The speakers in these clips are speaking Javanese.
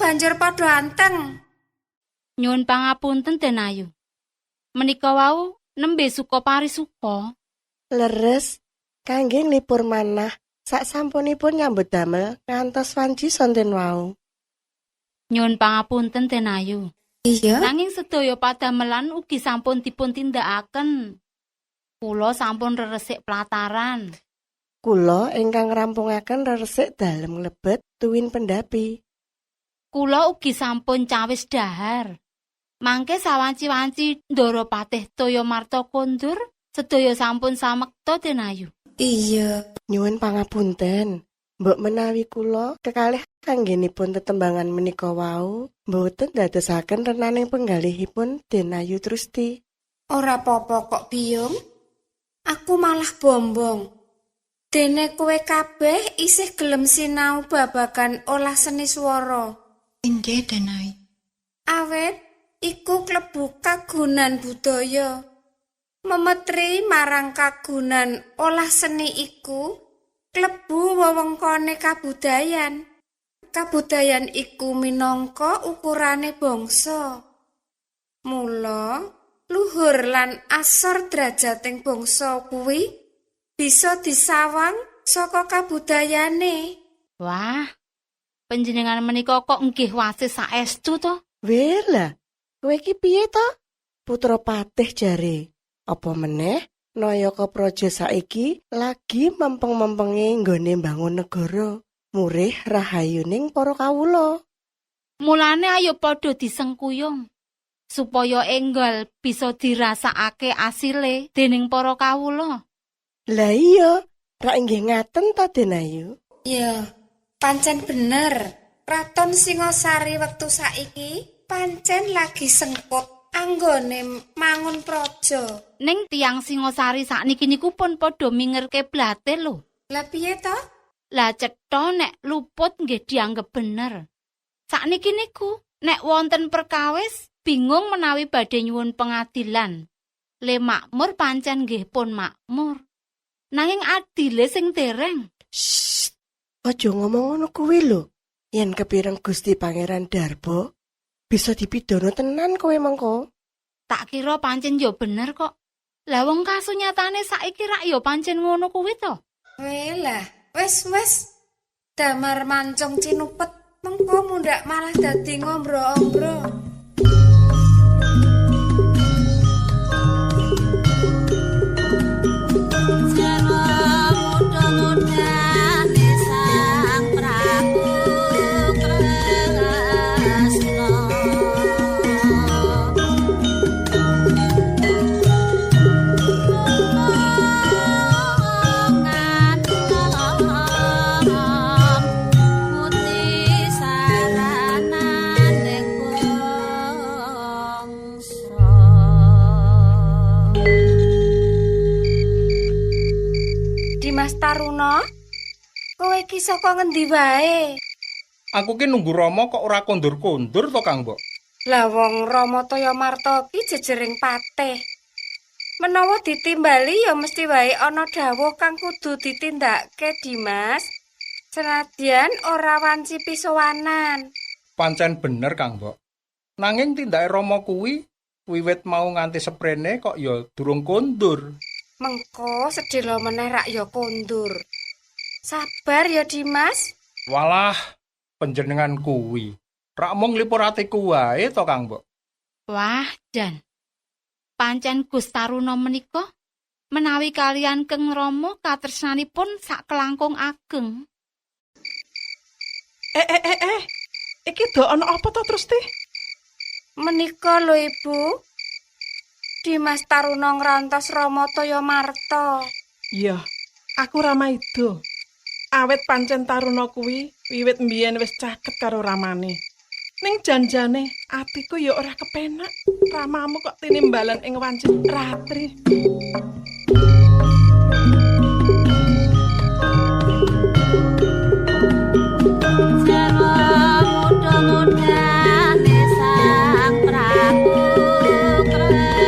banjur padha anteng. Nyuwun pangapunten Den Ayu. Menika wau nembe suka parisuka. Leres kangge nglipur manah sak sampunipun nyambut damel ngantos wanci sonten wau. Nyuwun pangapunten Den Ayu. Iya. Nanging sedaya padamelan ugi sampun dipun tindakaken. Kula sampun reresik plataran. Kula ingkang ngrampungaken reresik dalem nglebet tuwin pendapi. Kula ugi sampun cawis dahar. Mangke sawanci-wanci Ndara Patih Toya Marta kondur, sedaya sampun samekta Den Ayu. Iya. Nyuwun pangapunten. Mbok menawi kula kekalih anggenipun tetembangan menika wau mboten dadosaken renaning penggalihipun Den Ayu Trusti. Ora apa-apa kok, Biyung. Aku malah bombong. Dene kowe kabeh isih gelem sinau babagan olah seni swara. Inggih, Den Ayu. Awit iku klebu kagunan budaya. Memetri marang kagunan olah seni iku klebu wewengkone kabudayan. Kabudayan iku minangka ukurane bangsa. Mula luhur lan asor drajating bangsa kuwi bisa disawang saka kabudayane. Wah, panjenengan menika kok nggih wasis saestu to? Wela, kowe iki piye to? Putra patih jare. Apa meneh Nayaka Praja saiki lagi mempeng-mempenge nggone mbangun negara, murih rahayuning para kawula. Mulane ayo padha disengkuyung supaya enggal bisa dirasakake asile dening para kawula. Lah iya, rak inggih ngaten ta Den Ayu? Ya, pancen bener. Kraton Singosari wektu saiki pancen lagi sengkut anggone mangun praja. Ning tiyang Singosari sakniki niku pun padha minger kiblate lho. Lah piye to? Lah cetha nek luput nggih dianggep bener. Sakniki niku nek wonten perkawis bingung menawi badhe nyuwun pengadilan. Le makmur pancen nggih pun makmur. Nanging adile sing dereng. Shh, aja ngomong ngono kuwi lho. Yen kepireng Gusti Pangeran Darbo bisa dipidana tenan kowe mengko. Tak kira pancen yo bener kok. Lah wong kasunyatane saiki rak yo pancen ngono kuwi to. Welah, wis wis. Damar mancung cinupet, mengko mundhak malah dadi ngombro-ombro. Muda-mudane Sang Prabu Kresna. Muti sarananing bangsa. Dimas Taruna, kowe iki saka ngendi wae? Aku ki nunggu Rama kok ora kondur-kondur to, Kang Mbok. Lah wong Rama Toya Marta ki jejering patih. Menawa ditimbali ya mesti wae ana dawuh kang kudu ditindakke, Dimas. Senadyan ora wanci pisowanan. Pancen bener, Kang Mbok. Nanging tindake Rama kuwi wiwit mau nganti seprene kok ya durung kondur. Mengko sedhela meneh rak ya kondur. Sabar ya, Dimas. Walah, panjenengan kuwi. Rak mung nglipur atiku wae to, Kang Mbok. Wah, Jan. Pancen Gus Taruna menika menawi kalian Keng Rama katresnanipun sakelangkung ageng. Eh eh eh eh. Iki do ana apa to, Trusti? Menika lho, Ibu. Dimas Taruna ngrantos Rama Toya Marta. Iya, aku Rama itu. Awit pancen Taruna kuwi wiwit mbiyen wis caket karo ramane. Ning janjane atiku ya ora kepenak. Ramamu kok tinimbalan ing wanci ratri. Muda-mudane Sang Prabu Kresna.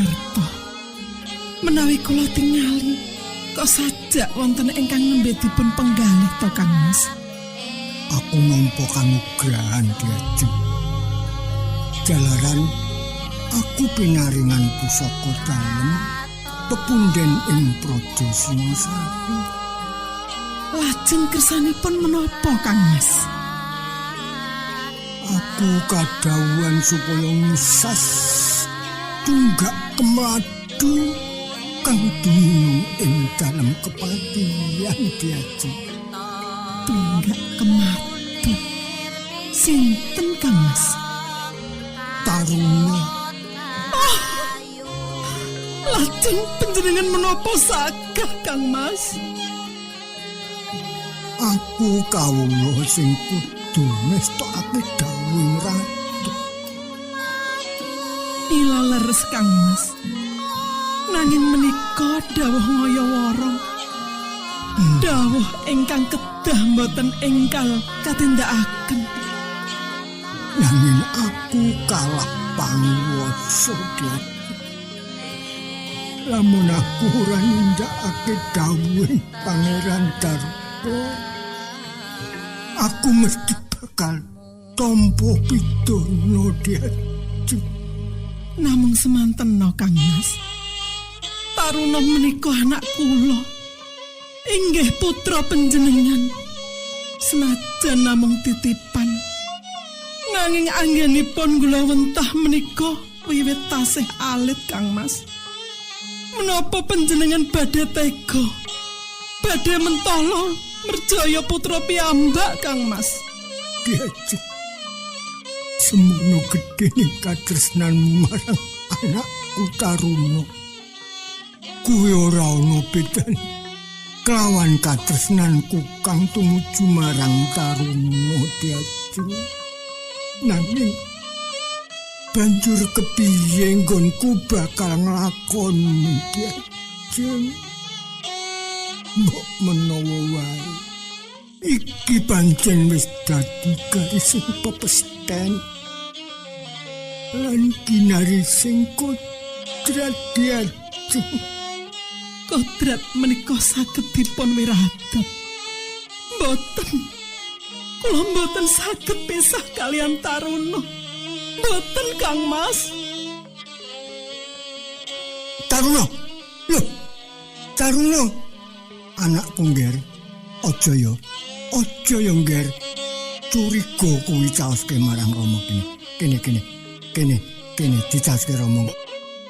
Toyamarta. Menawi kula tingali kok sajak wonten ingkang nembe dipun penggalih to Kang Mas. Aku nampa kanugrahan Diajeng. Jalaran aku pinaringan pusaka dalem pepunden ing Praja Singasari. Lajeng kersanipun menapa Kang Mas? Aku kadhawuhan supaya ngesas tunggak kemladu kang dumunung ing dalem kepatihan Diajeng. Tunggak kemadu. Sinten Kang Mas? Taruna. Oh, lajeng panjenengan menapa sagah Kang Mas? Aku kawula sing kudu ngestokake dawuhing ratu. Mila leres Kang Mas. Nanging menika dawuh ngayawara. Dawuh ingkang kedah mboten engkal katindakaken. Nanging aku kalah panguwasa Diajeng. Lamun aku ora nindakake dawuhing Pangeran Darpa, aku mesti bakal tampa pidana Diajeng. Namung semantena Kang Mas. Taruna menika anak kula. Inggih putra panjenengan. Senajan namung titipan. Nanging anggenipun kula wentah menika wiwit tasih alit Kang Mas. Menapa panjenengan badhe tega? Badhe mentala merjaya putra piyambak Kang Mas. Diajeng. Semono gedhe katresnanmu marang anakku Taruna. Kuwi ora ana bedane kelawan katresnanku kang tumuju marang Taruna Diajeng. Nanging banjur kepiye nggonku bakal nglakoni Diajeng? Mbok menawa wae iki pancen wis dadi garising pepesten lan kinarising kodrat Diajeng. Kodrat menika saged dipun wiradat. Mboten. Kula mboten saged pisah kalian Taruna. Mboten Kang Mas. Taruna. Lho. Taruna. Anakku ngger. Aja ya. Aja ya ngger. Curiga kuwi caoske marang Rama kene. Kene kene. Kene kene dicaoske Rama.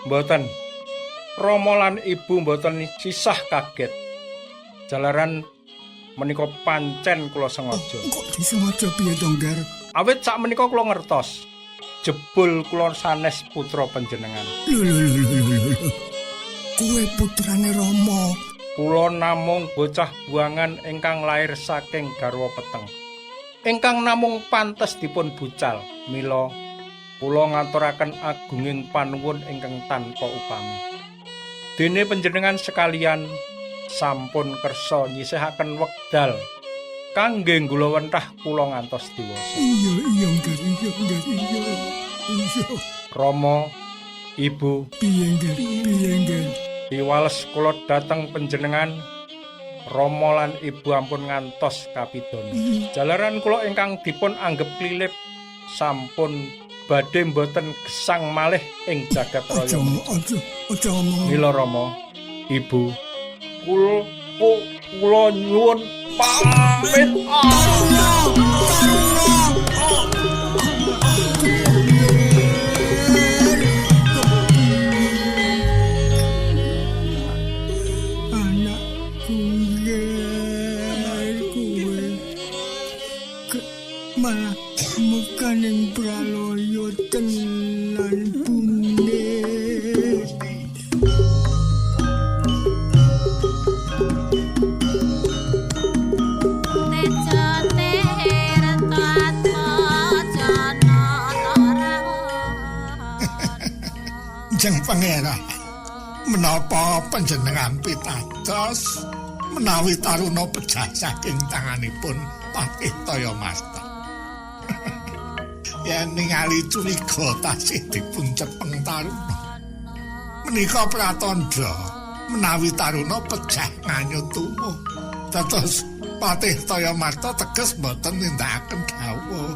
Mboten. Rama lan ibu mboten sisah kaget. Jalaran menika pancen kula sengaja. Kok disengaja piye to, Ngger? Awit sak menika kula ngertos. Jebul kula sanes putra panjenengan. Lho lho lho lho lho. Kowe putrane Rama. Kula namung bocah buangan ingkang lair saking garwa peteng. Ingkang namung pantes dipun bucal. Mila kula ngaturaken agunging panuwun ingkang tanpa upami. Dene panjenengan sekalian sampun kersa nyisihaken wekdal kangge nggulawentah kula ngantos diwasa. Iya iya Ngger, iya Ngger, iya. Iya. Rama, Ibu, piye Ngger, piye Ngger? Piwales kula dhateng panjenengan Rama lan Ibu ampun ngantos kapidana. Jalaran kula ingkang dipun anggep klilip sampun badhe mboten gesang malih ing jagat raya. Aja omong. Mila Rama, Ibu, kula nyuwun pamit. Taruna, Taruna. Anakku nger kuwe malah mukaning pralaya tenan bune. Jeng Pangeran, menapa panjenengan pitados menawi Taruna pejah saking tanganipun Patih Toyomarta? Yen ningali curiga tasih dipun cepeng Taruna, Menika pratandha menawi Taruna pejah nganyut tumuh. Dados Patih Toyomarta teges boten nindakaken dawuh.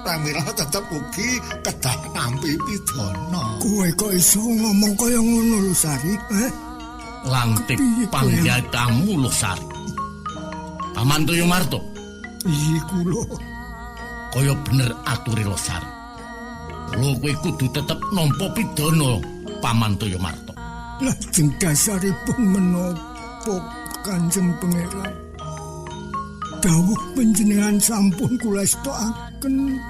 Pramila tetep ugi kedah nampi pidana. Kowe kok iso ngomong kaya ngono lho Sari, eh? Lantip panggatamu lho Sari. Paman Toyomarta. Iya kula. Kaya bener ature Losari. Lho kowe kudu tetep nampa pidana Paman Toyomarta. Lajeng dasaripun menapa Kanjeng Pangeran? Dawuh panjenengan sampun kula estokaken.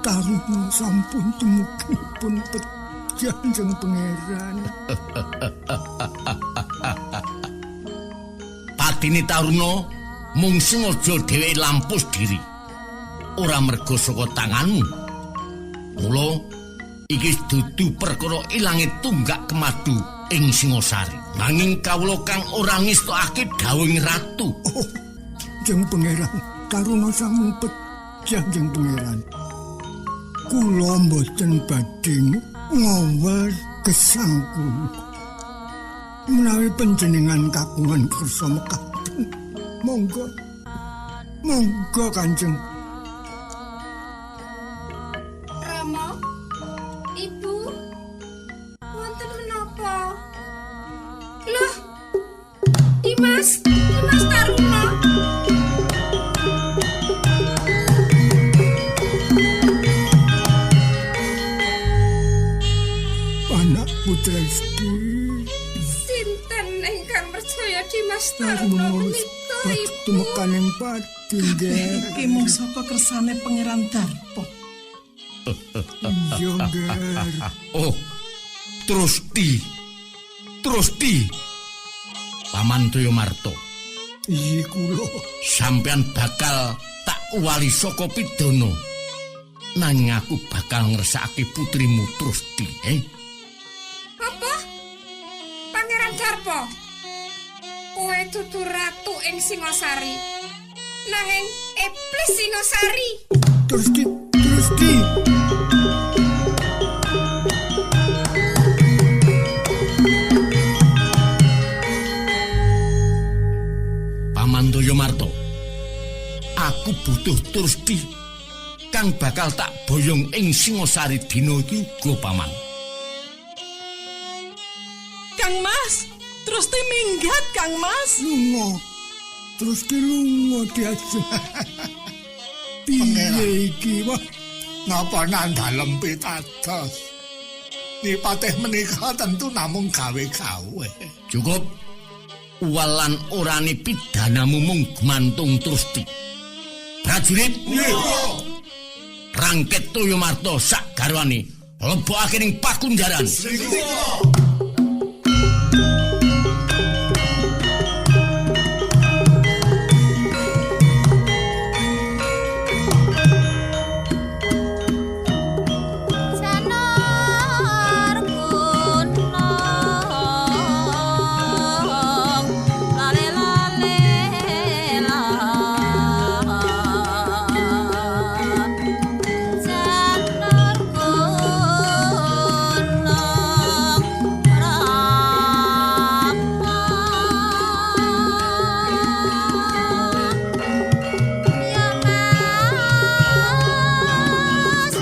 Taruna sampun tumuginipun pejah Kanjeng Pangeran. Patine Taruna mung sengaja dheweke lampus diri. Ora merga saka tanganmu. Mula iki dudu perkara ilange tunggak kemadu ing Singasari. Nanging kawula kang ora ngestokake dawuhing ratu. Oh, Jeng Pangeran, Taruna sampun pejah Jeng Pangeran. Kula mboten badhe ngowel gesang kula. Menawi panjenengan kagungan kersa mekaten, monggo. Monggo Kanjeng. Rama, Ibu, wonten menapa? Loh, Dimas, Dimas Taruna. Anak putriku. Sinten ingkang percaya Dimas Taruna menika, Ibu? Tumekaning pati nggih. Iki mung saka kersane Pangeran Darpo. Iya, Nger. Oh, Trusti. Trusti. Paman Toyomarta. Iya kula. Sampeyan bakal tak wali saka pidana. Nanging aku bakal ngersakake putrimu Trusti, eh? Apa? Pangeran Darpo. Kowe dudu ratu ing Singasari. Nanging iblis Singasari. Trusti, Trusti. Paman Toyomarta, aku butuh Trusti kang bakal tak boyong ing Singasari dina iki uga, Paman. Kang Mas, Trusti minggat, Kang Mas. Lunga. Trusti lunga diajeng. Piye iki, wah? Napa nang dalem pitados? Nipatih menika tentu namung gawe-gawe. Cukup. Uwalan orane pidanamu mung gumantung Trusti. Prajurit, rangket Toyomarta sak garwane lebokake ning pakunjaran. Janur gunung lale lale Janur gunung Rama Ya Mas,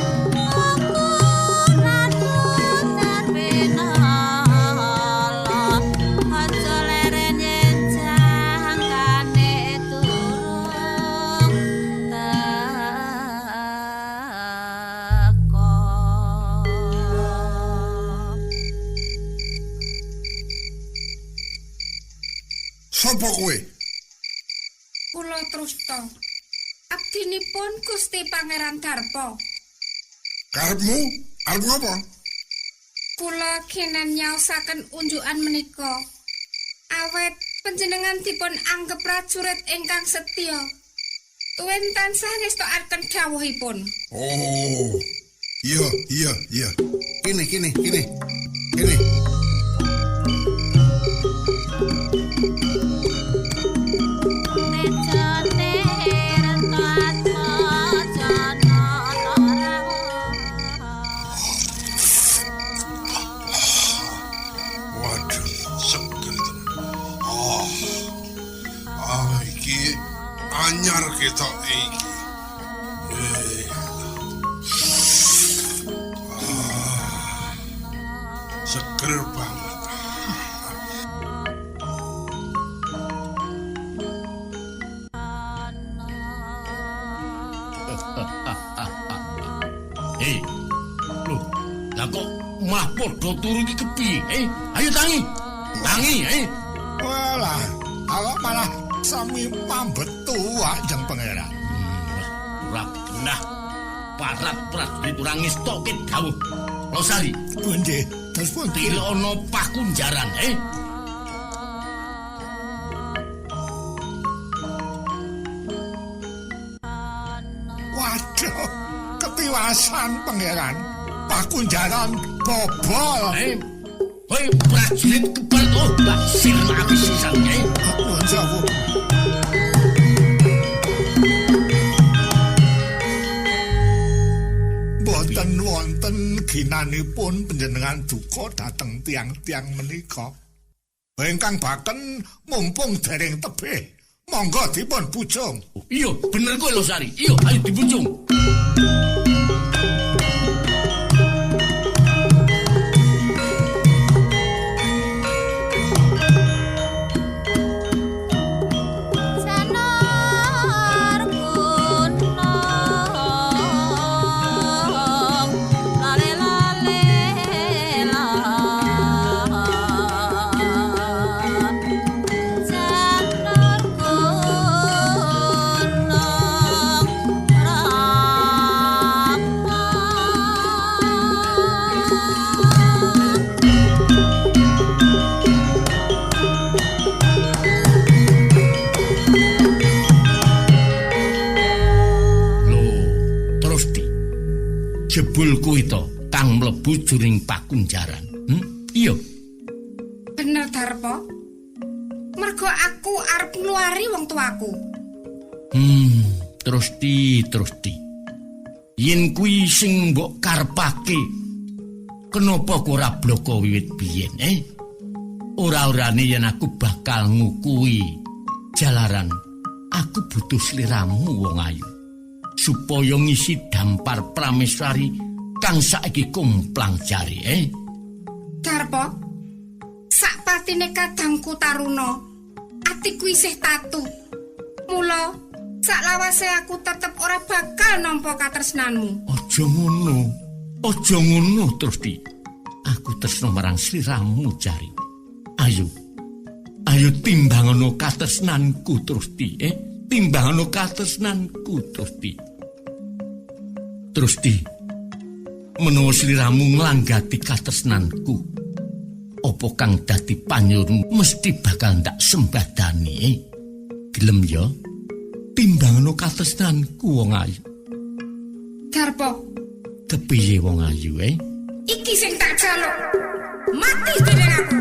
aku ratu terbenala, aja leren yen jangkane durung teko. Sopo kowe? Kula Trusta. Abdinipun Gusti Pangeran Darpo. Karepmu arep ngopo? Kula kinen nyaosaken unjukan menika. Awet panjenengan dipun anggep prajurit ingkang setya. Tuwin tansah ngestokaken dawuhipun. Oh. Iya, iya, iya. Kene, kene, kene. Kene. Tejane Rentatmajana ora. Anyar ketoke iki. Seger banget. Hei, lho, lah kok malah padha turu iki kepiye? Ayo tangi. Tangi, Walah, awak malah sami pambetu Kanjeng Pangeran. Ora genah. Parat prajurit ora ngestokke dawuh. Losari, Nggih, terus pundi? Tilik ana pakunjaran, Waduh, ketiwasan Pangeran. Pakunjaran bobol. Hei, prajurit kebal, oh, tak sirna habis sisan, Nuwun sewu. Boten wonten ginanipun panjenengan duka dhateng tiang-tiang menika. Ingkang baken mumpung dereng tebih, monggo dipun bujung. Iya, bener kowe Losari. Iya, ayo dibujung. Sanor gunung lale lale Sanor gunung Rama. Lho, terus di jebul kuwi to kang mlebu jroning pakunjaran. Iya. Bener Darpo. Mergo aku arep ngluari wong tuaku. Terus di, terus di. Yen kuwi sing mbok karepake, kenapa kok ora bloko wiwit biyen, Ora-orane yen aku bakal ngukui jalaran aku butuh sliramu wong ayu supaya ngisi dampar prameswari kang saiki komplang jare, Darpo, sak patine kadangku Taruna, atiku isih tatu. Mula sak lawase aku tetep ora bakal nampa katresnanmu. Aja ngono. Aja ngono terus di. Aku tresno marang sliramu jare. Ayo. Ayo timbangana katresnanku terus di, Timbangana katresnanku terus di. Terus di. Menawa sliramu nglanggati katresnanku, apa kang dadi panyurmu mesti bakal ndak sembadani. Gelem ya? Timbangana katresnanku wong ayu. Darpo, kepiye wong ayu, Iki sing tak jaluk. Mati dening aku.